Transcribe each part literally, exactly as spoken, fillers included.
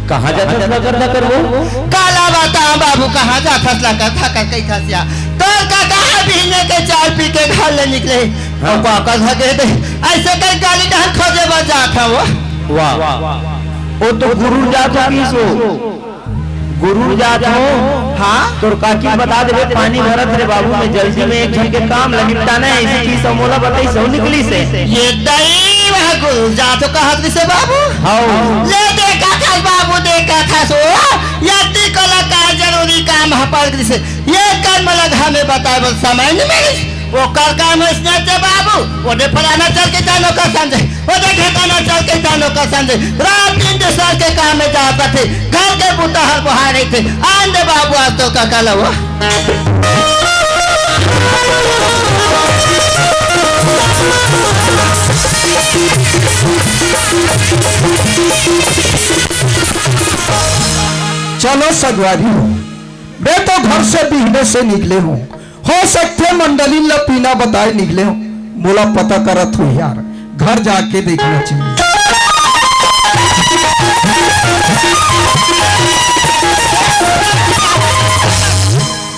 कहाँ जाथस लकर धकर वो? काला बतावंव बाबू, कहाँ जाथस लकर धकर कहिथस या? तोर कका ह बिहने के चाय पी के घर ले निकले। हाँ। अउ काकर धके दे, अइसे कहि गाली डहन खोजे बर जात हवं। वाह, ओ तो गुरुर जात होही सो। गुरुर जात हों। हाँ? तोर काकी बता देबे, पानी भरत रे बाबू, मैं जल्दी में एक झन के काम ल निपटाना हे, अइसे कि समोला बताइस अउ निकलिस हे। ए दई, वह गुरुर जात हों कहत रिहिसे बाबू। हव। ले देखत हस बाबू, देखत हस ओ, यति कोला का जरूरी काम ह पड़ गिस हे। ए कर मोला घर में बताए बर समय नइ मिलिस। ओकर काम अइसने हे बाबू, ओदे फलाना चल के जानो का समझे, ओदे ढेकाना चल के जानो का समझे। रात दिन दूसर के काम में जात रहिथे, घर के बुता हर बोहाय रहिथे। आन दे बाबू, आज तो कका ल वो। चलो संगवारी हो, मैं तो घर से बिहने से निकले हूँ। हो सकथे मंडलिन ल बिना बताए निकले हूँ। मोला पता करत होही यार, घर जाके देखना चाहिए।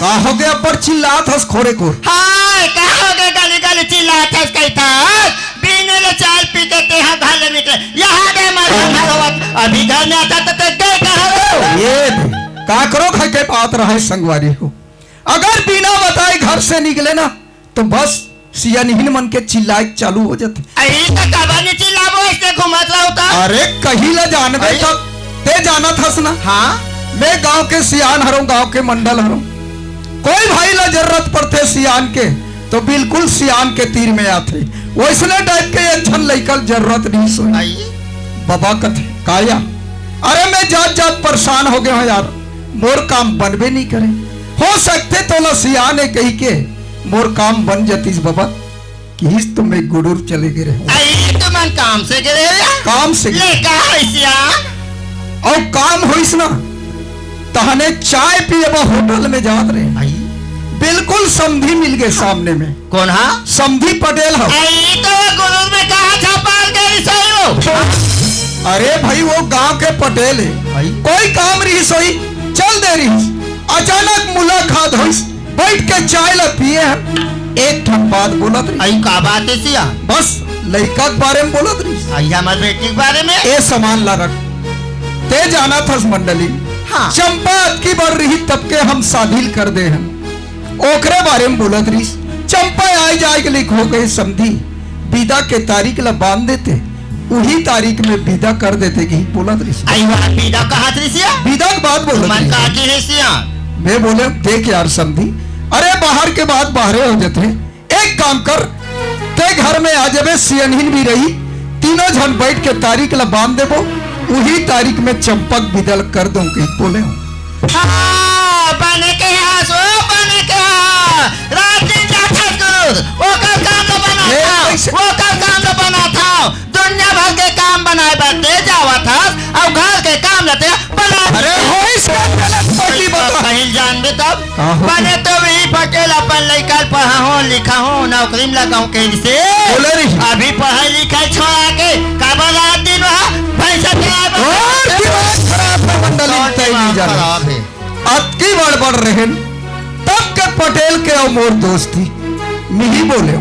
का होगे अब्बड़ चिल्लात हस खोरे खोर? हाय, का होगे गली गली चिल्लात हस कहिथस? बिहने ले चाय पी के तेहा घर ले निकले। ए दे मर घर होवत। अभी घर में आता त ते गए कहाँ हो? ए दे, काकरो घर के बात रहय संगवारी हो। अगर बिना बताए घर से निकले ना, तो बस सियानहिन मन के चिल्लाए चालू हो जाथे। अई त काबर नइ चिल्लाबो, अइसने घूमत रहूं त? अरे कहीं ला जानबे अई। तब ते जानत हस ना। हाँ। मैं गांव के सियान हरंव, गांव के मंडल हरंव। कोई भाई ला जरूरत पड़थे सियान के, तो बिल्कुल सियान के तीर में आथे। वइसने टाइप के एक झन लइका ल जरूरत नइ सोई। अई। बबा कथे, "काया, अरे मैं जात जात परेशान हो गए हूँ यार, मोर काम बनबे नइ करे। हो सकथे तोला सियान हे कहिके मोर काम बन जतिस बबा।" किहिस तो मैं गुरुर चले गे रहेंव। अई, तुमन काम से गे रहे हो या? काम से गे। ले, का होइस या? अउ काम होइस ना, तहने चाय पिए बर होटल में जात रहे। अई। बिल्कुल समधी मिल गे सामने में। कोन हा? समधी पटेल हा। अई, तो वो गुरुर में कहाँ छपाल गई सही हो? अरे भाई, वो गांव के पटेल हे। अई। कोई काम रहिस होही, चल दे रहिस। अचानक मुलाकात होइस। बइठ के चाय ल पिए हन, एक ठन बात बोलत रहिस। अई का बात हे सियान? बस लइका के बारे में बोलत रहिस। अई हमर बेटी के बारे में? ए समान ला रख। ते जानत हस मंडली, हाँ। चंपा अतकी बड़ रही तब के हम साधिल कर दे हन। ओकरे बारे में बोलत रहिस। चंपा आए जाए के लिख हो गए समधी, बिदा के तारीख ला बांध देते। उही तारीख में बिदा कर देते कि बोलत रहिस। अई वाह, बिदा कहत रहिस या? बिदा के बात बोलत तुमन रहिस। का कहे सियान? मैं बोले, "देख यार समधी, अरे बाहर के बात बाहरे हो जाथे। एक काम कर, ते घर में आ जाबे, सियनहिन भी रही, तीनों झन बइठ के तारीख ला बांध देबो, उही तारीख में चंपा के बिदा ल कर दूं," कहि बोले हूँ। हाँ, बने के हा, सो बने के हा। रात दिन जाथस गुरुर, ओकर काम ल बनाथस, ए, कैसे? ओकर काम ल बनाथस। दुनिया भर के काम बनाए बर ते जावत हस, अउ घर के काम ल ते बनाए अरे, होइस का गलत पति बता। कहीं जानबे तब? का हो? बने तो वही पटेल अपन लइका ल पढ़ाहूं, लिखाहूं, नौकरी में लगाहूं कहिसे। बोले रही। अभी पढ़ाई लिखाई छोड़ा के काबर रात दिन वहाँ भैंसा चराए बर और दिमाग खराब है मंडली, तोर तय नहीं दिमाग जाना। खराब है। अतकी बड़ बड़ रहेन, तब के पटेल के अउ मोर दोस्ती। मिही बोले,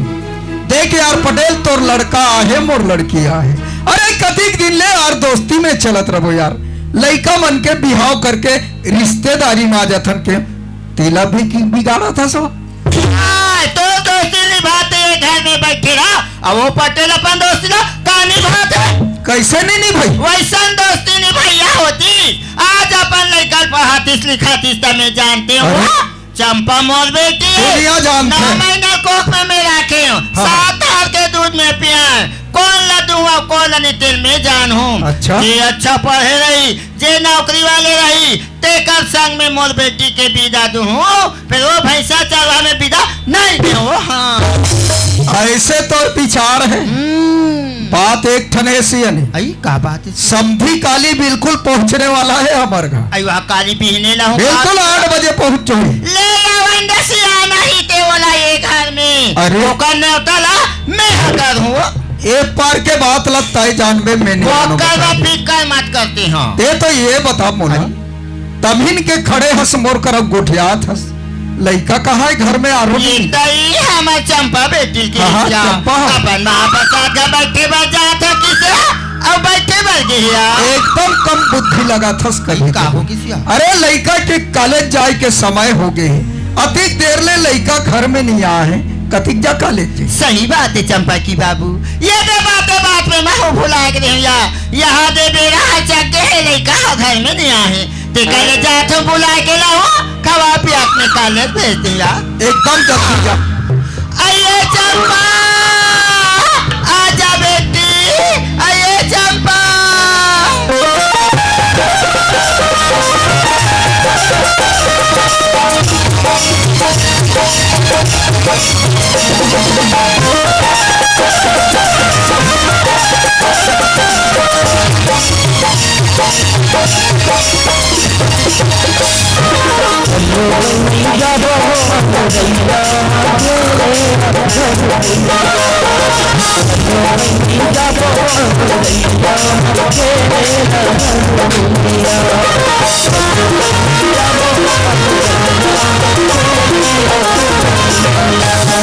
"देख यार पटेल, तोर लड़का आहे, मोर लड़की आहे। अरे कतिक दिन ले यार दोस्ती में चलत रहो यार। लइका मन के बिहाव करके रिश्तेदारी में आ जाथन के, तेला भी की बिगाड़त हस?" हाँ, तो दोस्ती निभाते ये घर में बैठे रहा। अब वो पटेल अपन दोस्ती ला का निभाते? कैसे नहीं निभाई? वैसन दोस्ती निभैया होती। आज अपन लइका ल पढ़ातिस लिखातिस त मैं जानते हूँ। अरे। चंपा मोर बेटी है। दुनिया जानते नौ हैं। महीना कोख में मैं राखे हूँ। हाँ। सात साल के दूध में पिया है। कोन ला दूँ, कोन ला नहीं, तेला मैं जानहूँ। अच्छा। जे अच्छा पढ़े रही, जे नौकरी वाले रही, तेकर संग में मोर बेटी के बिदा दूँ। फेर वो भैंसा चरवा में बिदा नहीं देहूँ। हाँ। अइसे तोर विचार है। हम्म। बात एक ठन ऐसी है नहीं। अई, का बात है? समधी काली बिल्कुल पहुंचने वाला है हमर घर। अई, वह काली बिहने ला हूँ। बिल्कुल आठ बजे पहुंच जाही। ले आवन दे सियान ही ते वाला ये घर में। अरे। ओकर नेवता ला मैं हकर हूँ। ए पार के बात ल तय जानबे, मैं नहीं वो जानव, कर बता दे। फिक्र मत करती हूँ। ते तो ये बता मोला, हाँ। तभिन के खड़े हस मोर करा गोठियात हस, लइका कहाँ हे घर में आरो नहीं? इतई हमर चंपा बेटी के हाँ, हाँ, क्या? चंपा। अपन महाप्रसाद घर बैठे बर जात हो किसे? अब बैठे बर गया। एकदम कम बुद्धि लगाथस कभी का कभी। हो किसिया? अरे लइका के कॉलेज जाए के समय हो गए हे, अतिक देर ले लइका घर में नहीं आए हे, कतिक जा कॉलेज जे। सही बात हे चंपा की बाबू, ये दे बाते बात में महूँ भुला के रहे या, यहाँ दे बेरा ह चक गे हे, लइका ह घर में नहीं आए हे, ते कॉलेज जात हो बुला के लाओ, खवा पिया के कॉलेज भेज दिया। एकदम जल्दी जा। अये चंपा, आजा बेटी, अये चंपा।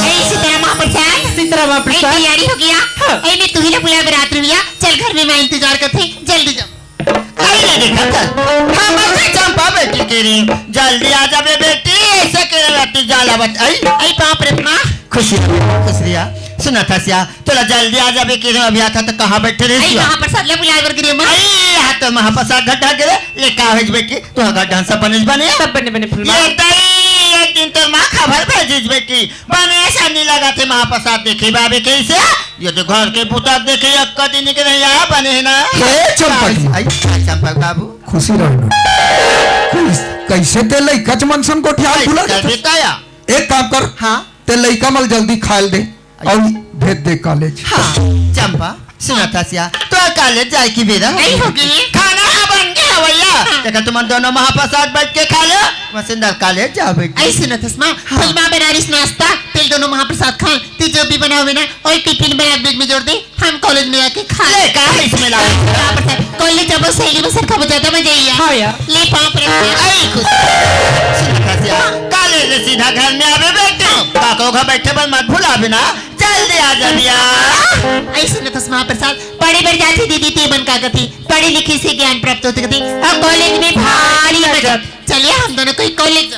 ए, सीताराम महाप्रसाद। सीताराम महाप्रसाद। ए, तैयारी हो गया? हाँ। ए, मैं तुही ला बुलाए बर आत रहेंव या। चल, घर में मैं इंतजार करत हँव, जल्दी जा। अरे, देखा था, हम ऐसे चंपा बेटी के रही, जल्दी आ जाबे बेटी, ऐसे के रहती जाला बच-, आई, आई बाप रे माँ। खुशी रहो, खुशी रहो। सुना था सिया, तोला जल्दी आ जाबे के रही, अभी आता तो कहाँ बैठे रही आई सिया? महाप्रसाद ला बुलाए बर गिरे माँ। आई, यहाँ तो महाप्रसाद घटा गिरे, ये का है बेटी? तू अगर ढंग से बने बने। सब बने बने फुलमा। ये दई, एक दिन तो माँ खबर भेजिस बेटी, बने ऐसा नहीं लगा थे महाप्रसाद देखे बाबे कैसे? ये तो घर के बुता देखे, एक दिन के नहीं आया बने है ना। हे चंपक। आई, आई, चंपक बाबू। खुशी रहो। कैस-, कैसे ते लइका च मन सन गोठियात भुला जाथस? काया? एक काम कर। हाँ। ते लइका मन ल जल्दी खाए ल दे। अउ भेज दे कॉलेज। हाँ, चंपा, सुना था सिया, तो कॉलेज जाए की बेरा हो नहीं गई। होगी। खाना हा बन गया भैया। हाँ। देखा तुम दोनों महाप्रसाद बैठ के खा लो, मैं सुंदर कॉलेज जाओ बेटी। ऐसे न तस्मा, हाँ। फुलमा बनारिस नाश्ता, तेल दोनों महाप्रसाद खा, ती जो भी बनावे ना, और टिफिन बना बैग में जोड़ दे, हम कॉलेज में आके खा ले, का है इसमें ला? महाप्रसाद, कॉलेज जब सहेली में सर खा ज्यादा मजा ही है। हाँ यार। ले पाँव पर रख। आई खुश। सुना था सिया, कॉलेज से सीधा घर में आवे बेटी, काको घर बैठे पर मत भुला बिना। जल्दी आ जा भैया। ऐसे न तस्मा प्रसाद, पढ़े बर जाथे दीदी, ते मन का कथे, पढ़े लिखे से ज्ञान प्राप्त होथे कथे, अउ कॉलेज में भारी मजा। चलिए हम दोनों कोई कॉलेज।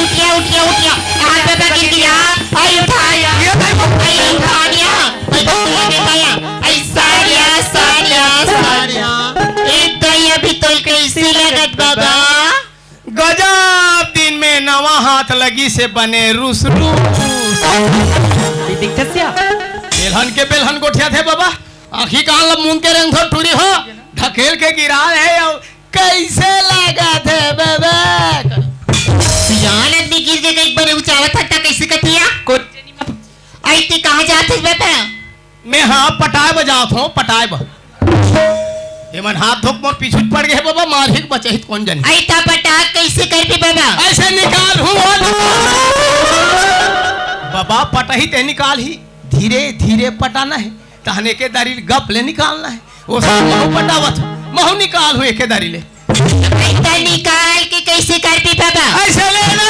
उठिया, उठिया, उठिया। हाथ पे गिर गया। आई उठाया। आई उठाया। आई उठाया। आई सारिया, सारिया, सारिया। एक तो ये भी तो कैसी लगत बाबा। गजब दिन में नवा हाथ लगी से बने रुस रुस। ये दिखत सिया। बेलहन के बेलहन गोठियाथे बाबा। आँखी कान ला मूंद के रेंगथो टूरी हो। ढकेल के गिरा हे अउ कैसे लागथे बाबा? सियान आदमी गिर के कहीं बने उचावत हट्टा कैसे कथिया? कोई आई ते कहाँ जात हस बाबा? मैं हाँ पटाए बर जात हँव, पटाए बर। ये मन हाथ धोक मोर पीछू पड़ गए बाबा, मारही के बचही त कौन जानी। आई ता पटाक कैसे करबे बाबा? ऐसे निकाल हूँ वो निकाल। बाबा पटही ते निकाल ही, धीरे धीरे पटाना है, तहने के दारी गप ले निकालना है। वो सब महू पटावत, महू निकाल हूँ एके दारी ले। त निकाल के कैसे करबे बाबा? ऐसे ले ना।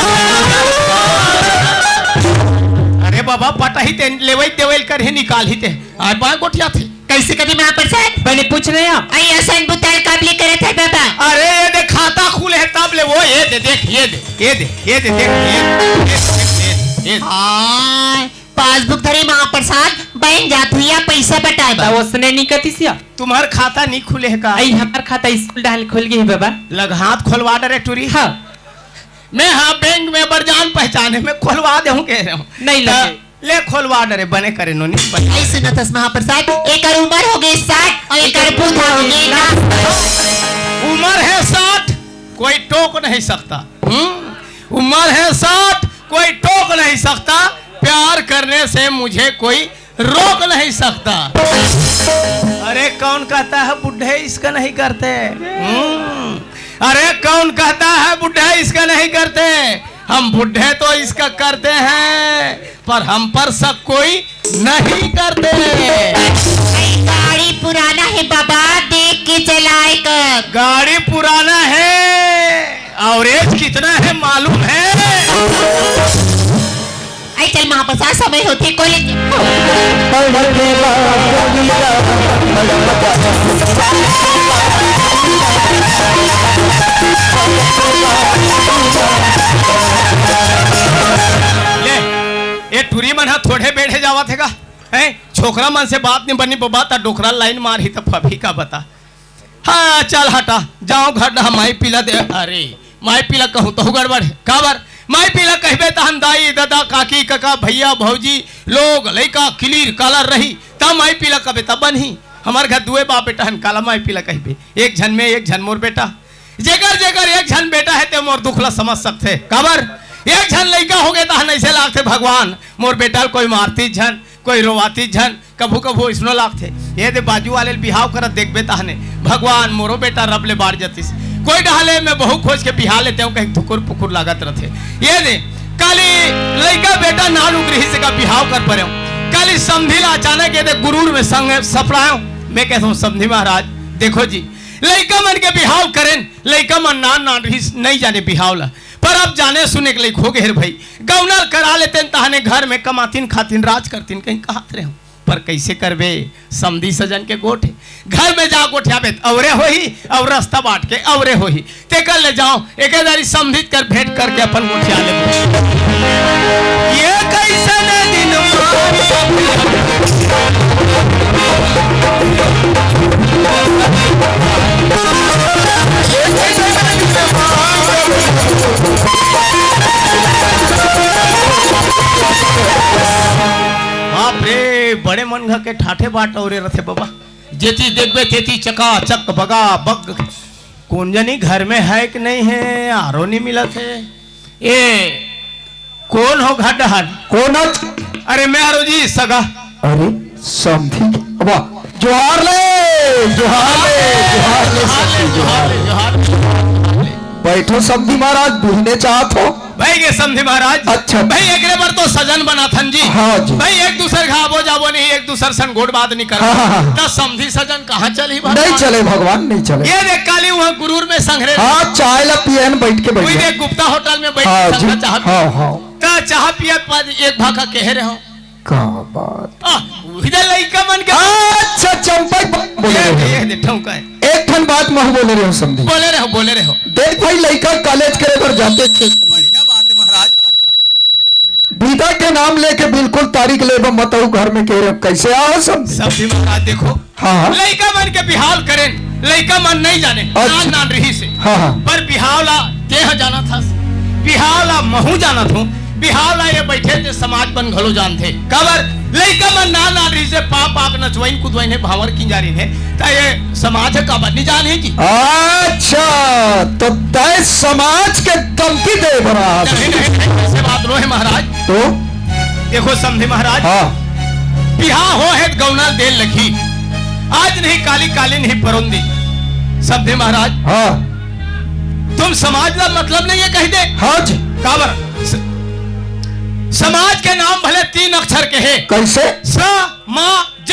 अरे बाबा, पटही ते लेवई देवई ल करही, निकालही ते। आय बाय गोठियाथे। कैसे कथे महाप्रसाद? बने पूछ रहे हैं। आई असन बुता ल कब ले करत हस बाबा? अरे ये दे खाता खुले हे तब ले वो, ये दे देख, ये दे, ये दे, ये दे देख, ये दे, ये दे, ये दे, ये दे। हाँ। पासबुक धरे महाप्रसाद, बैंक जात हुई या पैसा पटाए बर। त ओसने नी कतिस या। तुम्हर खाता नी खुले हे का? अई, हमर खाता स्कूल डाहन खुल गे हे बाबा। लग हाथ खोलवा डरे टुरी। हाँ। मैं हाँ बैंक में बर जान पहचाने में खोलवा देहूँ कहे रहेंव। नहीं त लगे। ले खोलवा डरे, बने करे नोनी, बने। अइसे न तस महाप्रसाद, एकर उमर हो गे साठ अउ एकर बूथा हो गे नास। उमर है साठ, कोई टोक नहीं सकता। हम्म? उमर है साठ, कोई टोक नहीं सकता। प्यार करने से मुझे कोई रोक नहीं सकता। अरे कौन कहता है बूढ़े इश्क नहीं करते? हम्म। अरे कौन कहता है बूढ़े इश्क नहीं करते? हम बूढ़े तो इश्क करते हैं, पर हम पर शक कोई नहीं करते। अई गाड़ी पुराना हे बाबा, देख के चलाए कर। गाड़ी पुराना है, average कितना है मालूम है? अई चल महाप्रसाद, समय होथे, कोले। ले, ए टुरी मन ह थोड़े बेढ़े जावत हे गा? हैं? छोकरा मन से बात नहीं बनी बबा, त डोकरा लाइन मारही त फबही का बता। हाँ, चल हटा, जाओ घर डहा माई पीला दे। अरे, माई पीला कहूँ तहु गड़बड़ हे। काबर? माई पीला कहिबे तहन दाई, ददा, काकी, कका, भैया, भौजी, लोग, लइका, किलीर, कालर रही, त माई पीला कबे त बनही। हमर घर दुए बाप बेटा हन, काला माई पीला कहिबे? एक झन में, एक झन मोर बेटा। जेकर, जेकर एक झन बेटा हे, ते मोर दुख ला समझ सकथे। काबर? एक झन लइका होगे तहन अइसे लागथे, भगवान, मोर बेटा ल कोई मारती झन, कोई रोवाती झन, कभू कभू अइसनो लागथे। ये दे बाजू वाले ल बिहाव करत देखबे तहने, भगवान मोरो बेटा रब ले बाढ़ जतिस। कोई डहले में बहू खोज के बिहा लेतेंव कहीं धुकुर पुकुर लागत रथे। ये दे काली लइका बेटा नान उगरिही से का बिहाव कर परेंव। काली समधी ला अचानक ये दे गुरूर में संग सपड़ाएंव। मैं कहत हूँ समधी महाराज, देखो जी, लइका मन के बिहाव करेन, लइका मन नान नान रहिस, नहीं जाने बिहाव ला, पर अब जाने सुने के लइक हो गे हे रे भई, गौना करा लेतेन तहने घर में कमातिन खातिन राज करतिन कहीं कहत रहेंव। पर कइसे करबे? समधी सजन के गोठ हे। घर में जा गोठियाबे त अवरे होही, अउ रस्ता बांट के अवरे होही। तेकर ले जाओ, एके दारी समधित कर भेंट करके अपन गोठिया लेबो। ये कइसन दिन बाप रे, बड़े मन घर के ठाठे बाट अवरे रथे बबा। जेती देखबे तेती चकाचक बगा बग। कोन जनी घर में हे कि नहीं हे, आरो नहीं मिलत हे। ए, कोन हो घर डहर? कोन अच-? अरे मैं आरो जी सगा। अरे समधी, वाह, जोहार ले, जोहार ले, जोहार ले, समधी, जोहार ले। जोहार ले, जोहार ले। बैठो समधी महाराज, बिहने चाहत हो? भाई ये समधी महाराज। अच्छा। भाई एकरे बर तो सजन बनाथन जी। हाँ जी। भाई एक दूसर घर आबो जाबो नहीं, एक दूसर सन गोठ बात नहीं करबो। हाँ, हाँ, हाँ। त समधी सजन कहाँ चलही भगवान? नहीं चले भगवान, नहीं चले। ये देख काली उहाँ गुरूर में संघरे। हाँ, चाय ला पियन बैठ के कोई बैठ। देख गुप्ता होटल में बैठ हाँ के जी, संघरा चाह पी। हाँ, हाँ। त चाह पियत बाद एक भाखा कहे रहे हो। का बात? आ, उही दे लइका मन के अच्छा, चंपा के बात बोले ये, रहे हो। ये दे ठौका है। एक ठन बात महू बोले रहे हो समधी। बोले रहे हो, बोले रहे हो। देख भाई, लइका कॉलेज करे बर जाथे। बढ़िया बात है महाराज। विदा के नाम लेके बिल्कुल तारीख लेबे मत अउ घर में कहे रहे हो, कइसे आहो समधी? समधी महाराज देखो, हाँ, हाँ। लइका मन के बिहाव करेन, लइका मन नहीं जाने, अच्छा। नान नान रहिस हे। हाँ, हाँ। पर बिहाव ला तेह जानत हस, बिहाव ला महू जानत हूँ, बिहाव ला ये बैठे ते समाज मन घलो जानथे। काबर? लइका मन नान नान रहिस हे, पाँव पाँव के नचवाइन कुदवाइन हे, भांवर किंजारिन हे, त ये समाज ह काबर नहीं जानही जी? अच्छा, त तय समाज के धमकी दे बर आए हस। नहीं, नहीं, नहीं, अइसे बात नो हे महाराज। तो? देखो समधी महाराज, हाँ। बिहाव हो हे त गौना ल दे ल लगही। आज नहीं काली, काली नहीं परोन दिन। समधी महाराज, हाँ। तुम समाज ला मतलब नहीं हे कहि दे। हाँ जी। काबर? स-, समाज के नाम भले तीन अक्षर के हे। कइसे? स, म, ज,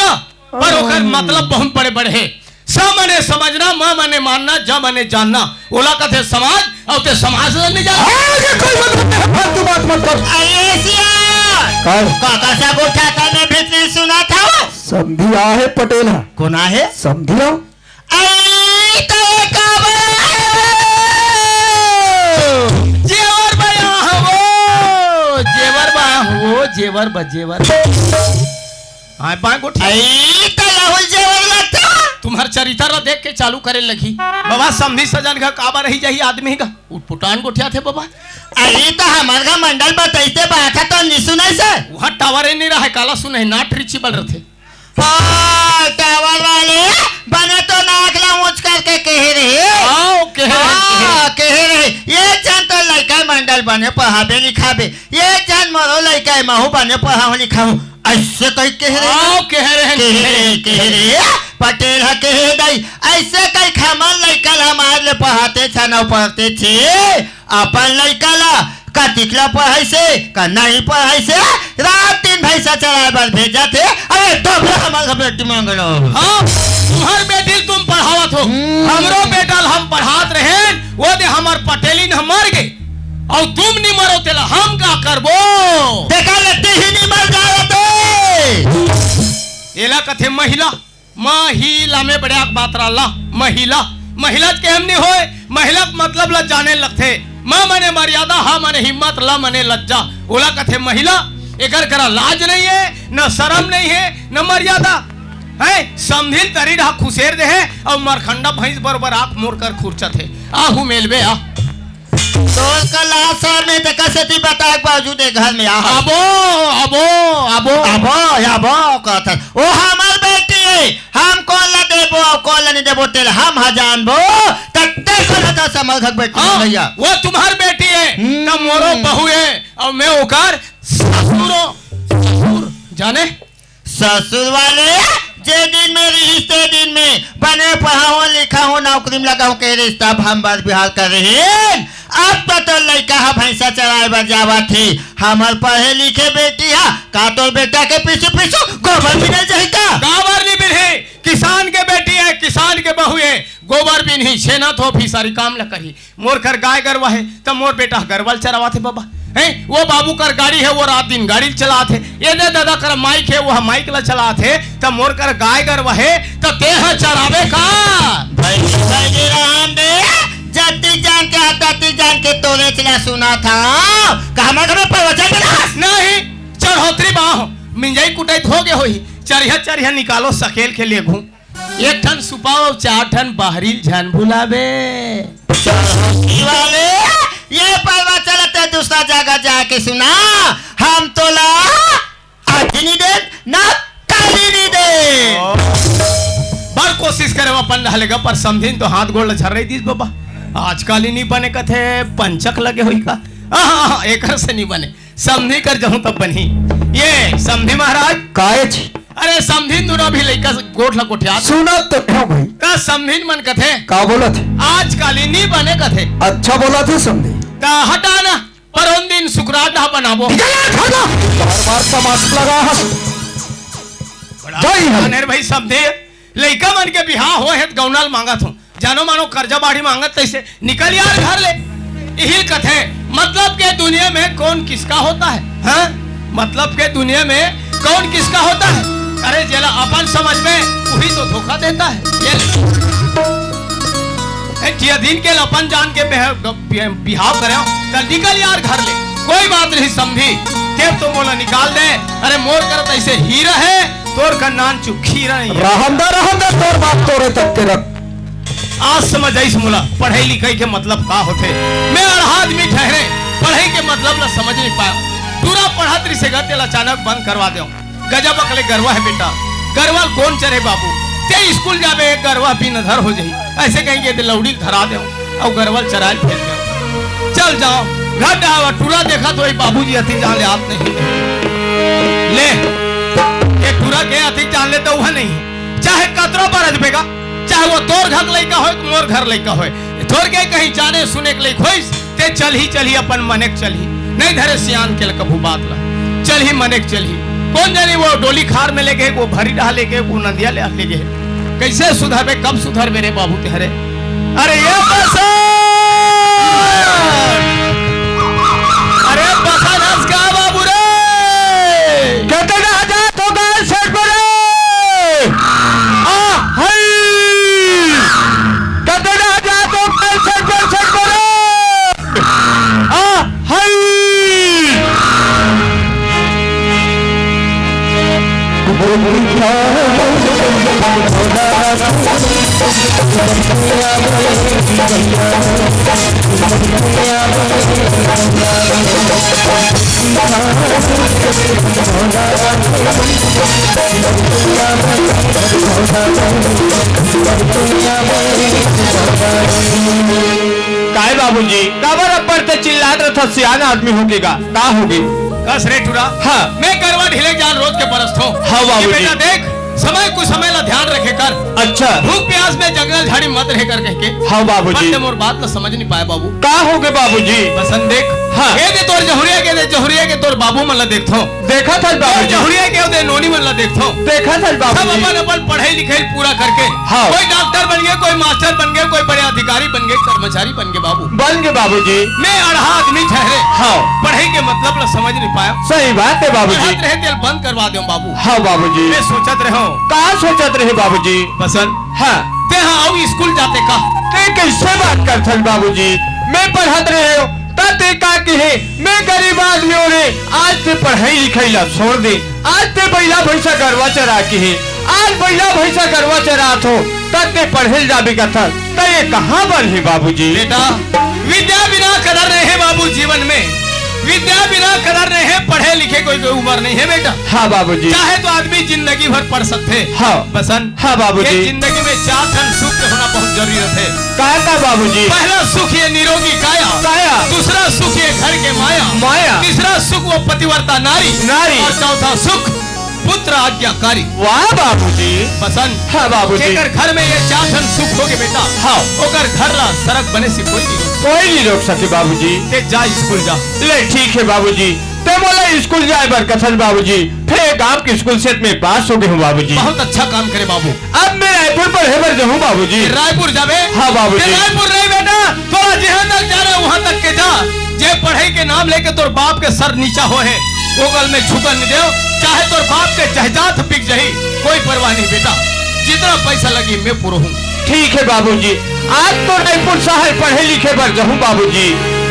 पर ओकर मतलब बहुत बड़े बड़े हे। स मने समझना, म मने मानना, ज मने जानना। ओला कथे समाज, अउ ते समाज ला नहीं जानत। हाँ, ये कोई मतलब नहीं है, फालतू बात मत कर। अरे सिया! काय? काका सा गोठा का मैं भीतरी सुना था। समधी आहे पटेल हा। कोन आहे? समधी हा। अरे तो ये काबर आहे? जेवर बया हो, जेवर बया हो, जेवर ब-, जेवर। हाय पाय गोठिया। अई त लहुल जेवर लगता। तुम्हर चरित्र ला देख के चालू करे लगी। बाबा, समधी सजन का काबर रही जाही आदमी का? उटपुटान गोठियाथे बाबा। अई त हमर का मंडल बतइसे बात है तो नि सुनइसे। वहाँ टावर ही नहीं रहा है, काला सुने, not reachable रथे। हाँ, टावर वाले, बने तो नाक ला ऊंच करके कहे रहे। हाँ, कहे रहे, हाँ, कहे रहे। ये जन तो लइका मंडल बने पढ़ाबे लिखाबे, ये जन मोरो लइका है, महू बने पढ़ाऊं लिखाऊं, अइसे कहि कहे रहे। हाँ, कहे रहे, कहे रहे, कहे रहे। पटेल ह कहे दई, अइसे कहि हमर लइका ला हमार ले पढ़ाते छन अउ पढ़ते छे। अपन लइका ला कतिक ला पढ़ाइसे, का नहीं पढ़ाइसे, रात दिन भैंसा चराए बर भेजत हे। अरे, तब ले हमर घर बेटी मांग लो। हाँ, तुम्हर बेटी तुम पढ़ावत हो, हम्म। हमरो बेटा ला हम पढ़ात रहेन, वो दे हमर पटेलिन ह मर गे, अउ तुम नि मरो तेला हम का करबो? देखा लेती ही नि मर जावत हे। एला कथे महिला। महिला में बड़े आग बात रहा, महिला, महिला के हम नहीं होए, महिला के मतलब ला जाने लगथे। म माने मर्यादा, ह माने हिम्मत, ल माने लज्जा। ओला कथे महिला। एकर करा लाज नहीं है, न शरम नहीं है, न मर्यादा है। समधिन तरी रहा खुसेर दे है अउ मरखंडा भैंस बरोबर आंख मोड़ कर खुरचत है। आहू मेलबे आ। तोर का लाज शरम नहीं, तेकर सेती बता के बावजूद ए घर में आ। आबो, आबो, आबो। आबो, आबो, कहत हस। ओ हमर बेटी है, हम कोन ला देबो अउ कोन ला नहीं देबो, तेला हम ह जानबो। तत्ते कोन ह दस हमर घर बेटी हाँ, भैया। वो तुम्हर बेटी है, हम्म। त मोरो बहू है, अउ मैं ओकर ससुर हूँ। ससुर, जाने? ससुर वाले, जे दिन में रिहिस ते दिन में बने पढ़ाहूं लिखाहूं नौकरी में लगाहूं के रिहिस तब हम बर बिहार कर रहे। अब तो तोर लइका ह भैंसा चराए बर जावत हे, हमर पढ़े लिखे बेटी ह का तोर बेटा के पीछू पीछू गोबर बिने जाही का? काबर नहीं बिनही? किसान के बेटी है, किसान के बहू है, गोबर बिनही, छेना थोपही, सारी काम ल करही। मोर घर गाय गरवा हे, त मोर बेटा ह गरवा ल चरावत हे बाबा। हैं? वो बाबू कर गाड़ी हे, वो रात दिन गाड़ी ल चलात हे। ये दे ददा कर माइक हे, वो ह माइक ल चलात हे। त मोर कर गाय गरवा हे, त तें ह चराबे का? भाई, भाई जी राम दे, जति जान के, तति जान के तोरे चला सुना था। का हमर घर में प्रवचन देना? नहीं, चढ़ोतरी बाहो, मिंजई कुटई हो गे होही। चरिहा, चरिहा निकालो, सकेल के लेगहूं। एक ठन सुपाव अउ चार ठन बहरी ल झन भुलाबे। चढ़ोतरी वाले, ये परवा चलत हे दूसरा जगह जाके सुना, हम तोला आज नहीं दे, ना काली नहीं दे। बड़ कोशिश करे अपन ढाले का, पर समधिन तो हाथ गोड़ ल झर्रई दिस बाबा। आज काली नहीं बने कथे, पंचक लगे होई का? आहा, एकर से नहीं बने। समधी कर जहूं तब बनही। ये समधी महाराज। काय जी? अरे समधी दुनो भी लइका गोठ ला गोठियात। सुनत तो हंव भाई। त समधी मन कथे। का बोलत हे? आज काली नी बने कथे। अच्छा बोलत हे समधी। त हटा ना, पर उन दिन सुकरात ना बनाबो। निकल आ, खा ला। बार बार तमाश लगा हस। बड़ा जय हो। अनिल भाई समधी। लइका मन के बिहाव होए हे त गौना ल मांगत हों। जानो मानो कर्जा बाड़ी मांगत तइसे निकल यार घर ले। इही कथे, मतलब के दुनिया में कौन किसका होता है? हाँ? मतलब के दुनिया में कौन किसका होता है? अरे जेला अपन समझ में उही तो धोखा देता है। ये ले। ए, जिया दिन के ल अपन जान के बिहा-, बिहाव करे हो, त निकल यार घर ले। कोई बात नहीं समधी, तें तो मोला निकाल दे। अरे मोर कर तइसे हीरा है, तोर का नान चुखी रही। रहन दे, रहन दे, तोर बात तोरे तक के रख। आज समझ आइस मोला, पढ़ई लिखई के मतलब का होथे। मैं अड़हा आदमी ठहरे, पढ़ई के मतलब ला समझ नहीं पायो। टूरा पढ़त रिहिसे गा, तेला अचानक बंद करवा देव। गजब अकले गरवा है बेटा, गरवा ल कोन चरे बाबू, तें स्कूल जाबे, गरवा बिन अधर हो जाही। अइसे कहिके तें लौड़ी ल धरा देव। अउ गरवा ल चराय ल भेज देव। चल जाव, घर डहावा टूरा देखत होही बाबूजी अतिक जान ले आत नहीं। ले, ये टूरा के अतिक जान ले तो वह नहीं। चाहे कतरो बरजबे गा, चाहे वो तोर घर लइका होय, मोर घर लइका होय। तोर के कहीं जाने सुने के लइक होइस, तें चलही, चलही अपन मने के चलही। नहीं धरे सियान के ल कभू बात ला। चलही मने के चलही। कोन जानी वो डोली खार में लेगे, वो भरी डहा लेगे, वो नंदिया ले लेगे। कइसे सुधरबे, कब सुधरबे रे बाबू तें हरे? अरे ये बसन! अरे बसन हंस का बाबू रे! कते डहा जात हो गाय सेठ बरे? आ हई! कते डहा जात हो गाय सेठ बरे, सेठ बरे? आ हई! काय बाबूजी, काबर अब्बड़ ते चिल्लात रथस, सियान आदमी होके गा, का होगे? कस रे टुरा। हाँ। मैं गरवा ढिले जान रोज के परस थों। हाँ बाबूजी। ये बेटा देख, समय कुसमय ला ध्यान रखे कर। अच्छा। भूख प्यास में जंगल झाड़ी मत रहे कर कह के। हाँ बाबूजी। पर ते मोर बात ला समझ नहीं पाए बाबू। का होगे बाबूजी? बसन देख। हाँ। ए दे तोर जहुरिया के, दे जहुरिया के तोर बाबू मन ला देख थों। देखत हस बाबूजी। जहुरिया के ओदे नोनी मन ला देखथों। देखत हस बाबूजी। सब अपन अपन पढ़ाई लिखाई पूरा करके, हाँ। कोई डॉक्टर बन गे, कोई मास्टर बन गे, कोई बड़े अधिकारी बन गे, कर्मचारी बन गे बाबू। बन गे बाबूजी। मैं अड़हा आदमी ठहरे। हाँ। पढ़ाई के मतलब ला समझ नहीं पाया। सही बात है बाबूजी। पढ़त रहे तेल बंद करवा देंव बाबू। हाँ बाबूजी। मैं सोचत रहे हूँ। का सोचत रहे बाबूजी? बसन। हाँ। ते हाँ अउ स्कूल जाते का? ते कैसे बात करथस बाबूजी? मैं पढ़त रहे हूँ। त ते का किहे, मैं गरीब आदमी हों रे, आज ते पढ़ाई लिखाई ला छोड़ दे, आज ते बइला भैंसा गरवा चरा किहे, आज बइला भैंसा गरवा चरात हो, त ते पढ़े ल जाबे कथस, त ये कहाँ बनही बाबूजी? बेटा, विद्या बिना कदर नहीं है बाबू जीवन में, विद्या बिना कदर नहीं है, पढ़े लिखे कोई, कोई उम्र नहीं है बेटा। हाँ बाबूजी। चाहे तो आदमी जिंदगी भर पढ़ सकथे। हाँ। बसन। हाँ बाबूजी। ये जिंदगी में चार ठन सुख के होना बहुत जरूरी रथे। का का बाबूजी? पहला सुख ये निरोगी काया, काया। दूसरा सुख ये घर के माया, माया। तीसरा सुख वो पतिव्रता नारी, नारी। और चौथा सुख पुत्र आज्ञाकारी। वाह बाबूजी। बसन। हाँ बाबूजी। जेकर घर में ये चार ठन सुख होगे बेटा, हाँ। ओकर घर ला सरग बने से कोई नहीं रोक। कोई नहीं रोक सके बाबूजी। ते जा स्कूल जा। ले ठीक है बाबूजी। ते मोला स्कूल जाए बर कथस बाबूजी, फेर गांव के स्कूल से मैं पास हो गए हूँ बाबूजी। बहुत अच्छा काम करे बाबू। अब मैं रायपुर पढ़े बर जाहूँ बाबूजी। रायपुर जाबे? हाँ बाबूजी। ते रायपुर नहीं बेटा, तोला जहाँ तक जाना है वहाँ तक के जा। जे पढ़ाई के नाम लेके तोर बाप के सर नीचा हो है, वो गल में झुकन नहीं देव, चाहे तोर बाप के जायदाद बिक जाही, कोई परवाह नहीं बेटा, जितना पैसा लगी मैं पूरा हूँ। ठीक है बाबूजी, आज तो रायपुर शहर पढ़े लिखे बर जाहूँ बाबूजी।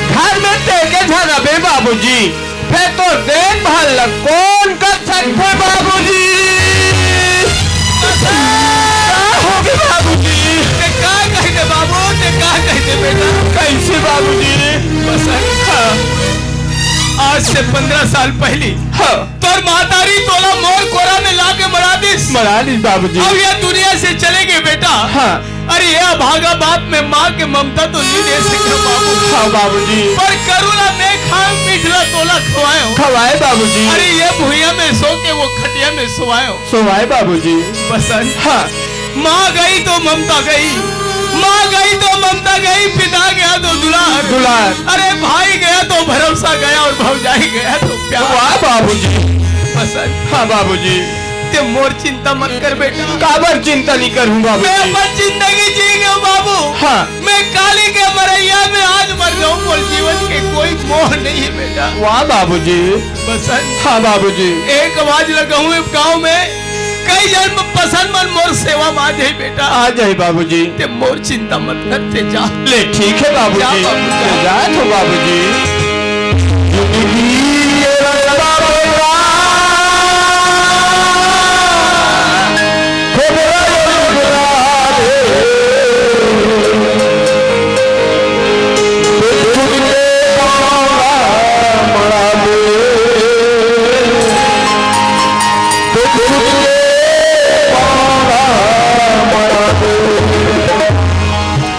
घर में ते के झन अबे बाबूजी, फेर तोर देखभाल ल कोन कर सकथे बाबूजी? का होगे बाबूजी? ते का कहिथे बाबू, ते का कहिथे बेटा? कैसे बाबूजी? बसन। हाँ। आज से पंद्रह साल पहली हाँ। तोर महतारी तोला मोर कोरा में लाके मरा दिस। मरा दिस बाबूजी। अब ये दुनिया से चले गए बेटा। हाँ। अरे ये अभागा बाप में माँ के ममता तो नहीं दे सके बाबू। हाँ बाबूजी। पर करुणा में खान पीठला तोला खवायो। खवाए बाबूजी। अरे ये भुइया में सो के वो खटिया में सोवायो। सोवाए बाबूजी। बसंत। हाँ। माँ गई तो ममता गई, माँ गई तो ममता गई, पिता गया तो दुलार। दुलार। अरे भाई गया तो भरोसा गया और भौजाई गया तो प्यार। वाह बाबूजी। बसंत। हाँ बाबूजी। ते मोर चिंता मत कर बेटा। काबर चिंता नहीं करूँ बाबू? मैं अपन जिंदगी जी गया बाबू। हाँ। मैं काली के मरैया में आज मर जाऊँ, मोर जीवन के कोई मोह नहीं है बेटा। वाह बाबूजी। बसंत। हाँ बाबूजी। एक आवाज लगाऊँ गाँव में, कई जन पसंद मन मोर सेवा में आ जाए बेटा। आ जाए बाबूजी। ते मोर चिंता मत कर, ते जा। ले ठीक है बाबूजी। जा बाबू, जा। ते जा तो बाबूजी। जिंदगी ये रस्ता बेटा, खोबरा ये डुबरा दे। ते खुद के पाँवला मड़ा दे। ते खुद के पाँवला मड़ा दे।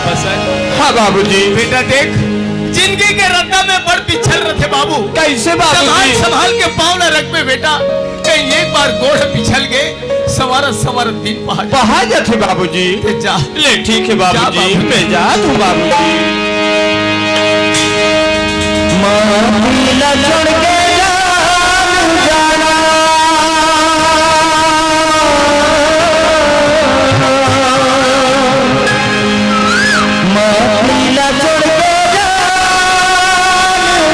बसंत। हाँ बाबूजी। बेटा देख, जिंदगी के रद्दा में बड़ पिछल रथे बाबू। कैसे बाबूजी? संभाल, संभाल के पाँव ला रखबे बेटा, कहीं एक बार गोड़ पिछल गे, संवारत संवारत दिन पहाड़। पहाड़ जाथे बाबूजी। ते जा। ले ठीक है जा बाबूजी, बाबू। मैं जात हूँ बाबूजी। माटी ला छोड़ के जान जाना। माटी ला छोड़ के जान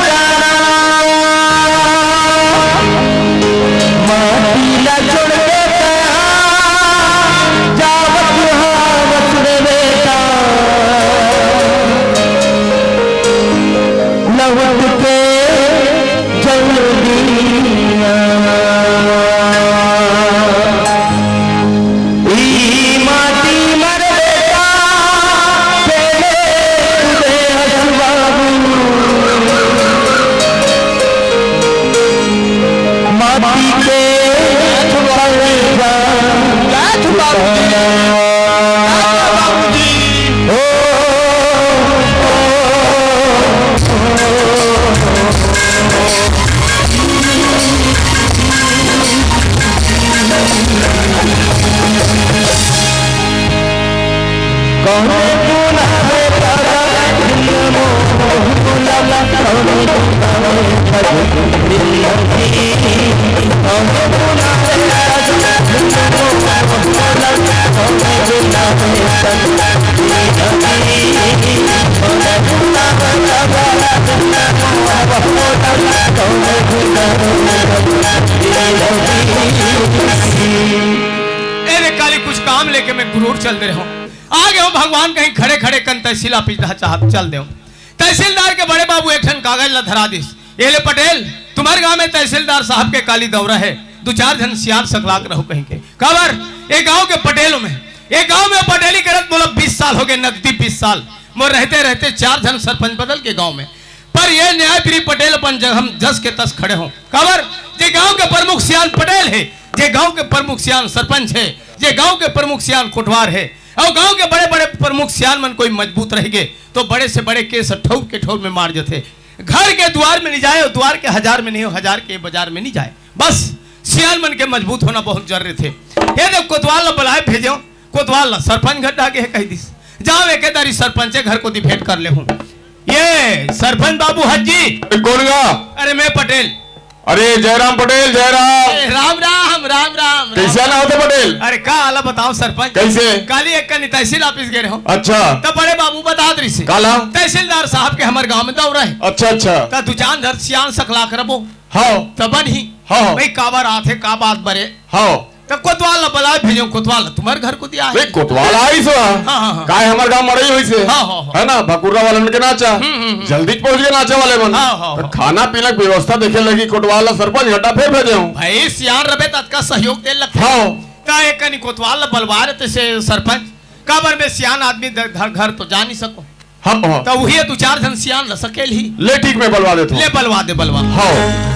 जाना। माटी ला छोड़ के तैं जावत हवस रे बेटा। लौट के ए रे काली, कुछ काम लेके मैं गुरूर चल दे रहे हूँ। आ गए हो भगवान, कहीं खड़े खड़े कन तहसील ऑफिस डहा चाहत चल दे। तहसीलदार के बड़े बाबू एक ठन कागज ला धरा दिस। "ये ले पटेल, तुम्हारे गांव में तहसीलदार साहब के काली दौरा है, दू चार झन सियान सकलाक रहो कहीं के।" काबर? ये गांव के पटेल में, ये गांव में पटेली करत मोला बीस साल हो गए, नकदी बीस साल। मोर रहते रहते चार झन सरपंच बदल के गांव में, पर ये न्यायप्रिय पटेल अपन जगह हम जस के तस खड़े हों। काबर? जे गांव के प्रमुख सियान पटेल है, जे गांव के प्रमुख सियान सरपंच है, जे गांव के प्रमुख सियान कोटवार है, और गांव के बड़े बड़े प्रमुख सियान मन कोई मजबूत रह गए तो बड़े से बड़े केस ठौर के ठौर में मार जथे। घर के द्वार में नहीं जाए, और द्वार के हजार में नहीं हो, हजार के बाजार में नहीं जाए। बस सियान मन के मजबूत होना बहुत जरूरी थे। ये देख, कोतवाल ला बुलाए भेजे, कोतवाल ला सरपंच घर डागे है कह दिस, "जाओ एके दारी सरपंच घर को दी भेंट कर ले हूँ।" ये सरपंच बाबू हज्जी। ए, कौन गा? अरे मैं पटेल। अरे जयराम पटेल, जयराम। ए, राम राम, राम राम, राम कैसे आना राम। होता पटेल? अरे का आला बताओ सरपंच। कैसे? काली एक कनी तहसील ऑफिस गए रहो। अच्छा। तब बड़े बाबू बता दरी से। काला? तहसीलदार साहब के हमारे गांव में दौरा है। अच्छा, अच्छा। तब दू चार धर सियान सकला करबो। हाँ। तब बन ही। हाँ। भाई काबर आथे, का बात बरे? हाँ। त कोतवाल ला बलाए भेजो, कोतवाल ला तुम्हारे घर को दिया है। नहीं, कोतवाल आई सो। हाँ, हाँ, हाँ। काय हमारे गांव मड़ई होइसे। हाँ, हाँ, हाँ। है ना, भकुर्रा वालन के नाचा। हम्म, हम्म, हम्म। जल्दी पहुंच गए नाचा वाले मन। हाँ, हाँ, तो हाँ। खाना पीना की व्यवस्था देखे लगी, कोतवाल ला सरपंच घटा फेर भेजे हूँ। भाई, सियान रबे त अतका सहयोग दे लगथे। हाँ। त एक कनी कोतवाल ला बलवा रहे से सरपंच, काबर में सियान आदमी द-, घर, घर तो जा नहीं सको। हाँ, हाँ। त उही दू चार झन सियान ल सकेल ही। ले ठीक, मैं बलवा देत हूँ। ले बलवा दे, बलवा। हाँ।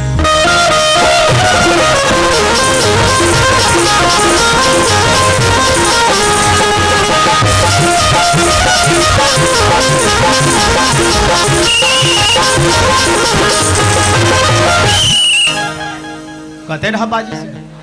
कते रहा बाजी से?